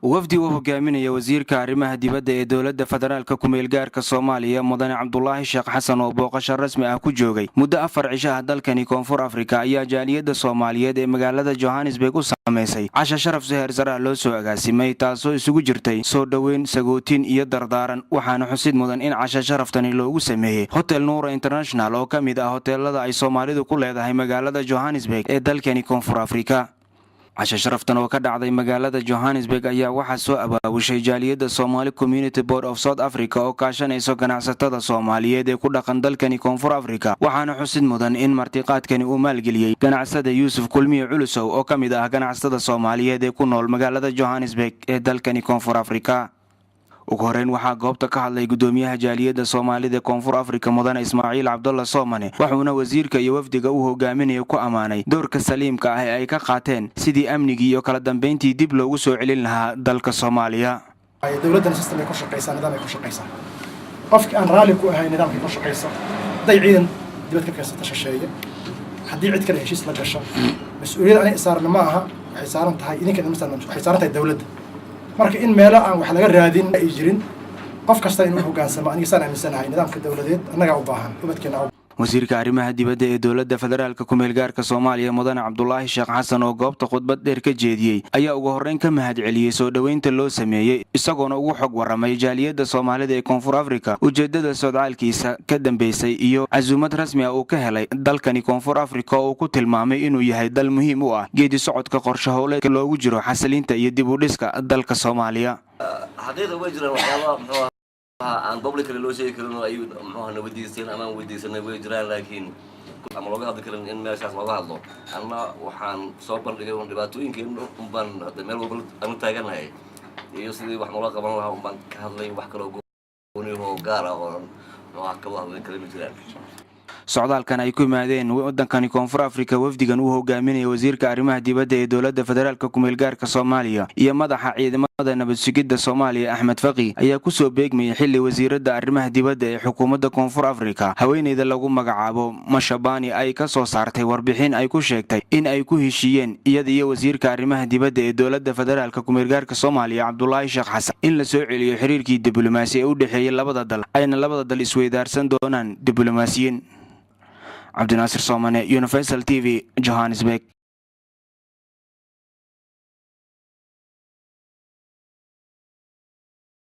Wafdi uu hogaaminaya wasiirka arrimaha dibadda ee Dowladda Federaalka Kumeelgaarka Soomaaliya, Mudane Cabdulaahi Sheekh Xasan, oo booqasho rasmi ah ku joogay muddo 4 cisho ah dalkani Koonfur Afrika, ayaa jaaliyadda Soomaaliyeed ee magaalada Johannesburg u samaysay casha sharaf si heersare ah loo soo agaasimay, taasoo isugu jirtay soo dhoweyn, sagootin iyo dardaaran. Waxaana xusid mudan in casha sharaftani loogu sameeyey Hotel Nuura International, oo ka mid ah hoteelada ay Soomaalidu ku leedahay magaalada Johannesburg ee dalkani Koonfur Afrika. Casho sharaftan oo ka dhacday magaalada Johannesburg ayaa waxaa soo abaabushay jaaliyadda Somali Community Board of South Africa oo kaashanayso ganacsatada Soomaaliyeed ee ku dhaqan dalkani Koonfur Africa. Waxaana xusid mudan in martiqaadkani uu maalgeliyey ganacsada Yuusuf Kulmiye Culusow, oo ka mid ah ganacsatada Soomaaliyeed ee ku nool magaalada Johannesburg ee dalkani Koonfur Afrika. Ugu horeyn waxaa goobta ka hadlay gudoomiyaha jaaliyadda Soomaalida Koonfur Afrika, Mudane Ismaaciil Cabdalla Soomane, wuxuuna wasiirka iyo wafdiga uu hogaaminayo ku ammaanay doorka saliimka ah ee ay ka qaateen sidii amnigii iyo kala dambeyntii dib loogu soo celin lahaa dalka Soomaaliya. Dowladdana system ay ku shaqaysaa, nidaam ay ku shaqaysaa. Qofkii aan raalli ku ahayn nidaamkay ku shaqaysa, hadday ciidan dibad ka keensata shisheeye, haddii cid kale heshiis la gasho, mas-uuliyad anay saarna ma aha, waxay saaran tahay idinka idinma saarna, waxay saaran tahay dowladda. Marka in meelo aan wax laga raadin ay jirin, qof kasta inuu hoggaansamo, aniga saan aaminsanahay nidaamka dowladeed annagaa u baahan, ubadkeena. Wasiirka arrimaha dibadda ee Dowladda Federaalka Kumeelgaarka Soomaaliya, Mudane Cabdulaahi Sheekh Xasan, oo goobta khudbad dheer ka jeediyey, ayaa ugu horreyn ka mahad celiyey soo dhoweynta loo sameeyey, isagoona ugu xog warramay jaaliyadda Soomaalida ee Koonfur Afrika ujeeddada socdaalkiisa ka dambeysay iyo casuumad rasmi ah uu ka helay dalkani Koonfur Afrika, oo uu ku tilmaamay inuu yahay dal muhiim u ah geedi socodka qorshe howleedka loogu jiro xasilinta iyo dib u dhiska dalka Soomaaliya. Xaqiiqa way jiraan waxyaabaha, muxuu ahaa, aan publicly loo sheegi karin oo ay, muxuu ahaa, na weydiisteen ama aan weydiisanay way jiraan, laakiin ama looga hadli karin in meeshaas looga hadlo. Anna waxaan soo bandhigay un dhibaatooyinkeen unbaan hadda meel walba anu taaganahay iyo sidii wax noola qaban lahaa unbaan ka hadlay. Wax kaloo goonihoo gaar ah oo muxuu ka wada hadlin kara ma jiraan. Socdaalkan ay ku yimaadeen wadankani Koonfur Afrika wafdigan uu hogaaminaya wasiirka arrimaha dibadda ee Dowladda Federaalka Kumeelgaarka Soomaaliya iyo madaxa ciidamada nabad sugidda Soomaaliya, Axmed Faqi, ayaa kusoo beegmayay xilli wasiiradda arrimaha dibadda ee xukuumadda Koonfur Afrika, haweeneyda lagu magacaabo Mashabani, ay ka soo saartay warbixin ay ku sheegtay in ay ku heshiiyeen iyada iyo wasiirka arrimaha dibadda ee Dowladda Federaalka Kumeelgaarka Soomaaliya, Cabdulaahi Sheekh Xasan, in la soo celiyo xiriirkii diblomaasi ee u dhexeeyey labada dal, ayna labada dal isweydaarsan doonaan diblomaasiyiin. Cabdinaasir Soomane, Universal TV, Johannesburg.